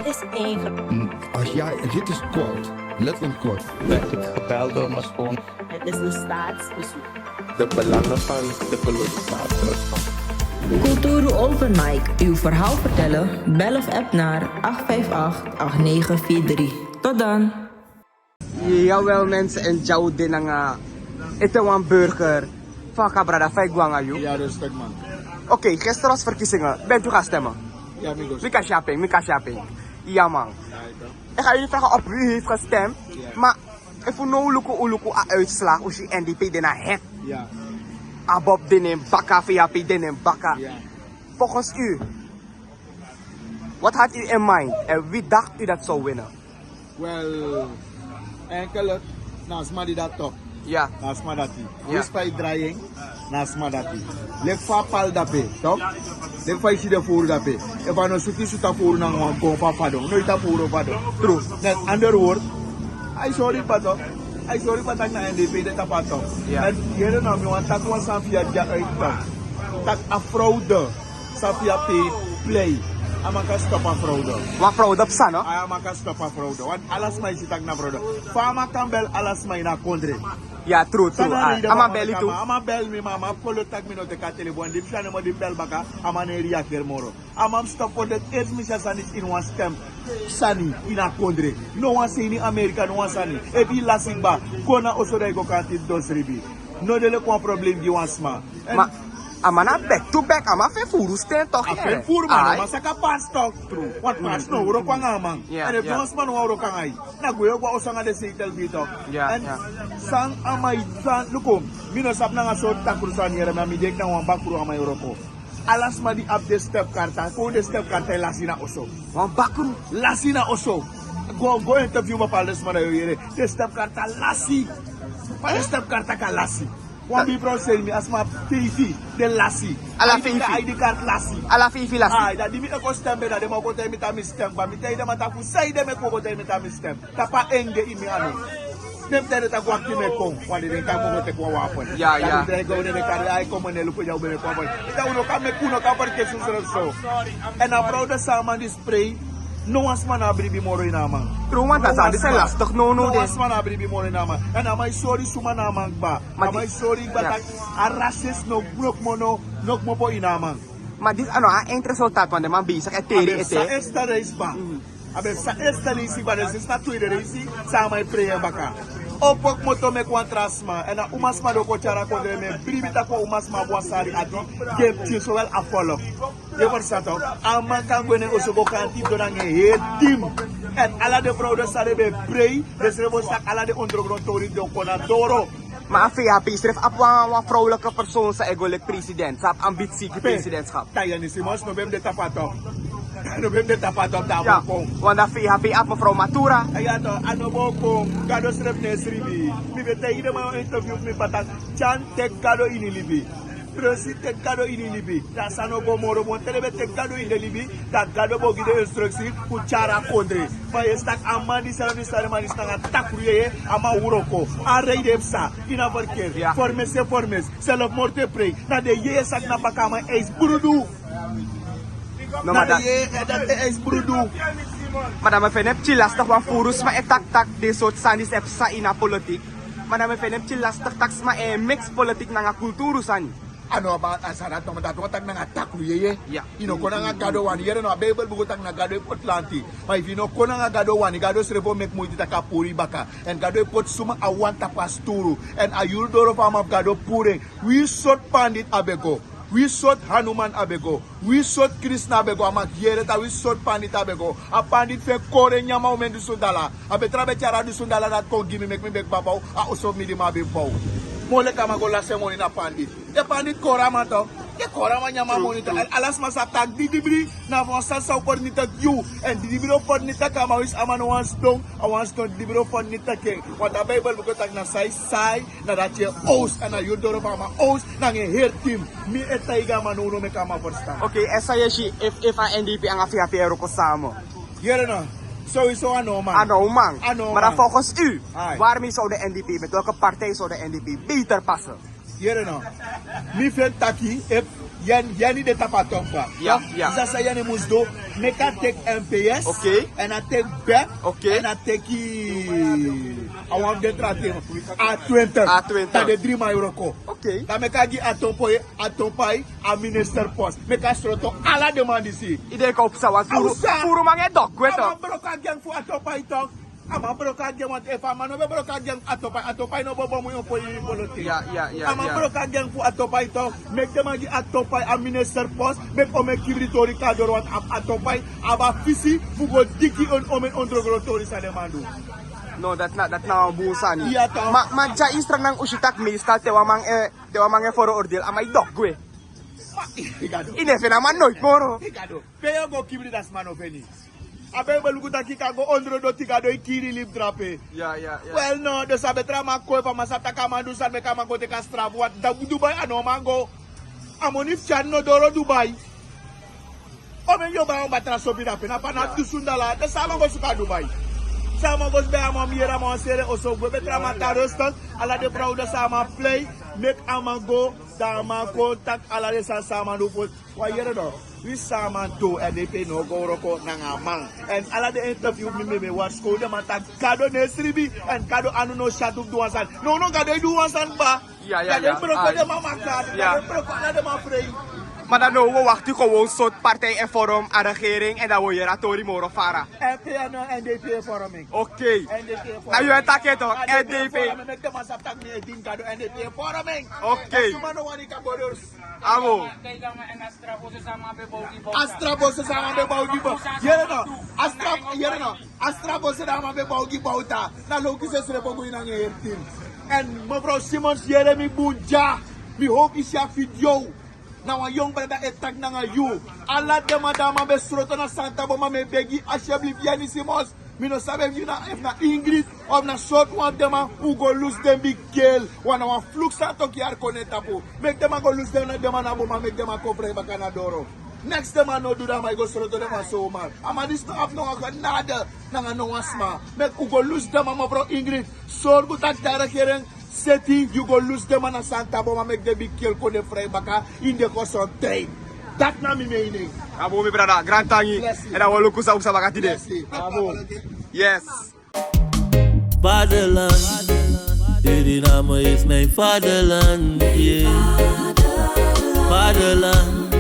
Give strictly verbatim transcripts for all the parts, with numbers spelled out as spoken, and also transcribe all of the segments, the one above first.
Is eigen. Als jij, dit is kort, letterlijk kort. Werd ik gebeld door mijn schoon. Het is een staatsbezoek. De belangen van de colonisator. Kulturu Open Mic, uw verhaal vertellen? Bel of app naar acht vijf acht, acht negen vier drie. Tot dan! Jawel mensen, en Jao Dinanga, ete wan burger van Cabrada Faiguanga, you. Ja, respect, man. Oké, gisteren was verkiezingen. Bent u gaan stemmen? Ja, amigos. Mika Shopping, Mika Shopping. Ja, man. Ik ga jullie vragen op wie u heeft gestemd. Ja. Maar even no uluku uluku a uitslag, u si N D P de na het. Ja. A Bob de nen baka, V H P de nen baka. Ja. Volgens u, wat had u in mind en wie dacht u dat zou winnen? Wel, eigenlijk, na sma di dati, toch? Ja. Na sma dati. Ja. Wisi fa yu drai en, na sma dati. Leki fa a pali dape, toch? Leki fa yu si den fowru dape. Efu a no sutu, yu sutu a fowru nanga wan gon fu a fadon. No yu ta fowru o fadon. True. Na andere word, a e sori kba, toch? A e sori kba taki na N D P de tapu a, toch? Ja. En yere na mi wani taki wan sani fi yu a dya uit, toch? Taki a fraude. San fi a pei plei. A man kan stop a fraude. Wan fraude psa, no? A man kan stop a fraude. Want ala sma e si taki na fraude. Fa a man kan bel ala sma ini a kondre? Ya, true, true. A man bel yu tu. A man bel mi, ma a man kolo taki mi no teki a telefon. Di mi si a nummer, di mi bel baka, a man no e reageer moro. A man stop for the eerst, mi si a sani disi ini wan stem sani ini a kondre. No wan sei ini Amerika, no wan sani. Efu yu lasi kba, go na oso, dan yu go kan titi dosribi. No de leki wan problem gi wan sma. Ma a man na back to back, a man fu en furu sten, toch? A fu en furu, ma a man saka pasi, toch? True. Want pasi no wroko anga a man. En efu wan sma no wani wroko anga yu, na gwe yu o go a oso anga den seitel gi yu, toch? En san a man e, san, luku, mi no sabi nanga sortu takru sani yere, ma mi denki na wan bakru a man e wroko. Ala sma di abi den stepkarta, kon den stepkarta e lasi na oso. Wan bakru? Lasi na oso. Go, go interview bepaalde sma, dan yu o yere. Den stepkarta lasi. Fa den stepkarta kan lasi? Wan bigi bron seni mi, a sma feifi, den lasi. Ala feifi? A I D kaart lasi. Ala feifi lasi? Ai, dan di mi e kon stem, dan den man o kon taigi mi taki mi stem kba. Mi taigi den man taki fu sanede mi e kon, kon taigi mi taki mi stem. Tapu a enge ini mi anu. Den mi taigi den taki wakti mi e kon. Wan den taki mi o go teki wan wapen. Ya, ya. Den go, den kari a e kon, mi no luku ya, un ben e kon wapen. Mi taki un no kan meki, un no kan ferkesi unsrefi so. En a fraude san a man disi prei, no wan sma no abi bribi moro ini a man. True, want a sani disi e lastig now, no, no wan sma no abi bribi moro ini a man. En a man e sori suma na a man kba. A man e sori kba taki a rasis no, no kmono, no kmopo ini a man. Ma disi a no a eindresultaat, want den man bezig e teri ete. A ben psa eerste reis kba. A ben psa eerste reis kba, dus disi na tweede reis san a man e prei en baka. Opo kmoto meki wan tra sma, en a umasma di o kon tyari a kondre, mi e bribi taki wan umasma abi wan sari ati gi en pikin, sowel a folo. Yu e ferstan, toch? A man kan gwe na en oso, go kan titi doro nanga en heri team. En ala den fraude san den ben e prei, den srefi o si taki ala den ondrogron tori den o kon na doro. Ma a V H P srefi abi wan, wan vrouwelijke persoon san e go leki president, san abi ambitie gi presidentschap. Tayani Simons no ben de tapu a top. No ben de tapu a top, dan a bo kon. Want a V H P abi mevrouw Matura. Ya toch, a no bo kon. Gado srefi no e sribi. Mi ben taigi den man a interview fu mi, taki: Tyan, teki Gado ini libi. Presi, teki Gado ini libi. Dan a sani o go moro bun. Te den ben teki Gado ini den libi, dan Gado bo gi den instructie fu tyari a kondre. Ma yu e si taki a man disi, a no disi, a man disi nanga takru yeye, a man wroko. A rei den psa, ini a verkeer. Formes e formes. Zelfmoord e prei. Na den yeye saki na baka a man e eis brudu. No, na den yeye, eh, dati e eis brudu. Ma dan mi e feni en pikin lastig, want furu sma e taki taki den sortu sani disi e psa ini a politiek. Ma dan mi e feni en pikin lastig taki sma e mix politiek nanga kulturu sani. A no, a sani dati no, ma dati wani taki nanga takru yeye. Yu no kon nanga Gado wani. Yere no, a Bijbel buku taki na Gado e poti lanti. Ma efu yu no kon nanga Gado wani, Gado srefi o meki muiti taki a puru yu baka. En Gado e poti suma a wani tapu a sturu. En a yuru doro fu a man fu Gado puru en. Wi sortu pandit a ben go. Wi sortu Hanuman a ben go. Wi sortu Krisna a ben go. A man yere taki wi sortu pandit a ben go. A pandit fu en kore nyan, ma un ben dusun dala. A ben tra ben tyari a dusun dala dati kon gi mi, meki mi ben kba bow a oso fu mi di mi abi fu bow. Moro leki a man go lasi en moni na pandit. Den pandit kore a man, toch? Den kore a man, nyan a man moni, toch? Ala sma sabi taki didibri na wan sani san o fernietig yu. En didibri o fernietig a man, winsi a man no wani sidon, a wani sidon, didibri o fernietig en. Want a Bijbel buku taki na san yu sai, na dati yu e owsu, èn a yuru doro fu a man owsu nanga en heri team. Mi e taigi a man now, now meki a man ferstan. Oké, èn san yu e si efu, efu a N D P nanga V H P e wroko samen? Yere no, sowieso a no man. A no man. A no man. Maar dan volgens u, waarmee zou de N D P, met welke partij zou de N D P beter passen? Yere no. Mi fen taki, efu yen, yen ni de tapu a tonpa. Ya, ya. Disi a san yen ni mus du, meki a teki M P S, oké, èn a teki bep, oké, èn a teki a wan fu den tra ten, A twintig. A twintig. Dan den dri man e wroko. Oké. Dan meki a gi a tonpa, a tonpa, a minister post. Meki a sroto ala den man disi. Yu denki a o psa wan furu, furu man e dok gwe. A man broko a gen fu a tonpa tok. A man broko a gen, want efu a man no ben broko a gen, a tonpa, a tonpa no bo bomu yu poi polote. Ya, ya, ya. A man broko a gen fu a tonpa tok. Meki den man gi a tonpa a minister post. Meki o meki kibri tori kon na doro, want a, a tonpa abi a fisi fu go diki on, omen ondrogron tori san den man du. No, dati na, dati na wan bun sani. Ya, toch. Ma, ma dya yu sran nanga un si taki meestal te wan man, eh, te wan man e veroordeel, a man e dok gwe. Ma, i gado. Yu no e feni a man noiti moro. I gado. Pe yu o go kibri, dan sma no feni. A ben e beluku taki yu kan go ondro doti, gado e kiri yu libi drape. Ya, ya, ya. Wel no, dus a betre a man kon, efu a man sabi taki a man du sani, meki a man go teki a strafu, want dan Dubai a no man go. A moni fu tyari no doro Dubai. Omen yu o bai wan batra sopi drape, na pina fu dusun dala, dus san a man go suku na Dubai? San a man go suku? A man mus yere, a man wan sere oso gwe. Betre a man tan rustig, ala den fraude san a man plei, meki a man go, dan a man kon taki ala den sani san a man du fosi. Wan yere no, wi san a man du, èn den pe no go wroko nanga a man. Èn ala den interview mi, mi, mi e warskow den man taki Gado no e sribi, èn Gado anu no syatu fu du wan sani. No, no, Gado e du wan sani kaba. Ya, ya, ya. Gado e broko den man makari, Gado e broko ala den man frei. Ma dan now wi o wakti gewoon sortu partij e vorm a regering, èn dan wi o yere a tori moro fara. N P N, N D P e vorming. Oké. N D P e vorming. Na yu e taki en toch, N D P. Meki den man sabi taki mi e dini Gado, N D P e vorming. Oké. Èn suma no wani kaboders. Amo. A strabose san a man ben bow gi Bou-, yere no. A stra-, yere no. A strabose san a man ben bow gi Bouta. Na lowkisi srefi o go ini nanga en heri tin. Èn mevrouw Simons, yere mi bun dya. Mi howpu yu si a video. Na wan yongu brada e taki nanga yu. Ala den man di a man ben sroto na Santa Boma, mi e begi, alsjeblieft, Yeni Simons. Mi no sabi efu na, efu na Ingrid, of na sortu wan fu den man, un go lusu den bigi gel. Wan na wan fluku san toki yari kon na en tapu. Meki den man go lusu den, den man na boma, meki den man kon frei baka na doro. Neks den man no du, dan a man e go sroto den man zomaar. A man disi no abi no wan genade nanga no wan sma. Meki un go lusu den man, mevrouw Ingrid. Sorgu taki a regering seti yu go lusu den man na Santa Boma, meki den bigi gel kon de frei baka ini den gezondheid. Dati na mi mening. A bun, mi brada, grantangi. Bless you. Èn a wan luku san un sa baka tide. Bless you. A bun. Yes. Vaderland, Suriname is mijn vaderland, yeah. Vaderland,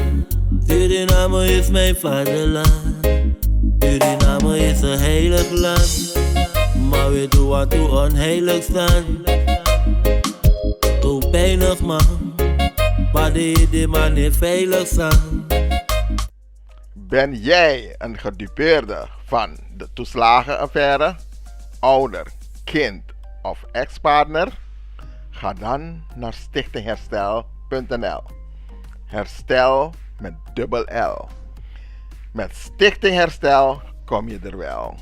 Suriname is mijn vaderland. Suriname is een heilig land, maar we doen wat u onheilig staan. Ook pijnig man, maar de man niet veilig staan. Ben jij een gedupeerde van de toeslagenaffaire? Ouder, kind of ex-partner? Ga dan naar stichting herstel punt n l. Herstel met dubbel L. Met Stichting Herstel kom je er wel.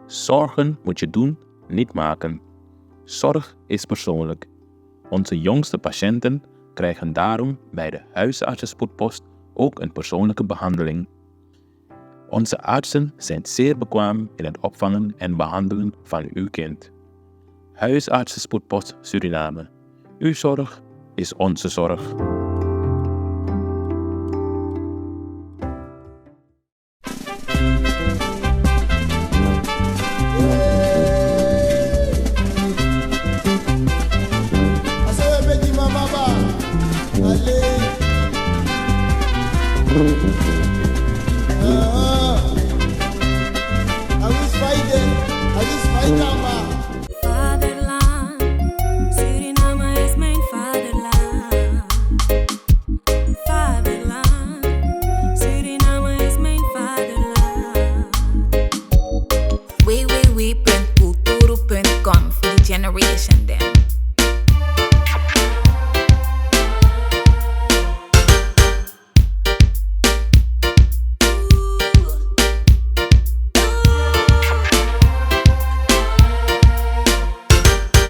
Zorgen moet je doen, niet maken. Zorg is persoonlijk. Onze jongste patiënten krijgen daarom bij de huisartsenspoedpost ook een persoonlijke behandeling. Onze artsen zijn zeer bekwaam in het opvangen en behandelen van uw kind. Huisartsenspoedpost Suriname. Uw zorg is onze zorg.